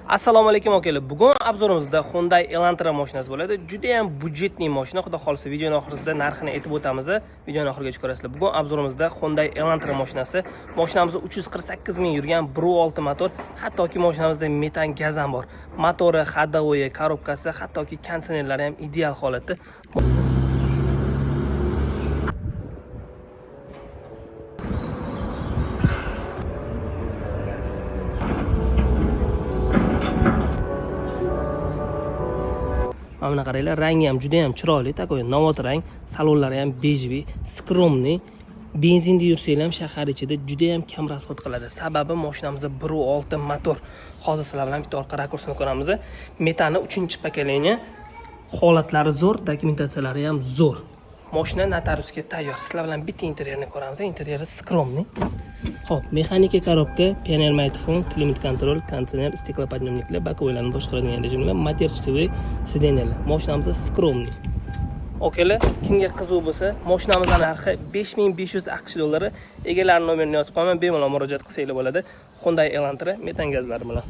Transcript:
Assalomu alaykum akalar. Bugun обзор imizda Hyundai Elantra mashinasi bo'ladi. Juda ham бюджетный mashina. Xudo xolisa videoni oxirida narxini aytib o'tamiz. Videoni oxirigacha ko'rasizlar. Bugun обзор imizda Hyundai Elantra mashinasi. Mashinamiz 348 ming yurgan 1.6 motor, hattoki mashinamizda metan gaz ham bor. Motori, ходовой, коробка si, hattoki konditsionerlari ham ideal holatda. Mana buni qaranglar, rangi ham juda ham chiroyli, такой novot rang, salonlari ham бежевый, скромный. Benzinda yursanglar ham shahar ichida juda ham kam расход qiladi. Sababi mashinamizda 1.6 motor. Hozir sizlar bilan bitta orqa rakursini ko'ramiz. Metani 3-поколение, holatlari zo'r, dokumentatsiyalari ham zo'r. Mashina notariusga tayyor. Sizlar bilan bitta interyerini ko'ramiz. Interyeri скромный. Xo'p, механика коробка, Pioneer magnitofon, климат-контроль, konditsioner, стеклоподъемник lar, боковой larni boshqaradigan rejimlar, матерчатый сиденья lar. Mashinamiz скромный. Okalar, kimga qiziq bo'lsa, mashinamizni narxi 5500 AQSh dollari. Egalari nomerini yozib qo'yaman, bemalol murojaat qilsanglar bo'ladi. Hyundai Elantra metan gazlari bilan.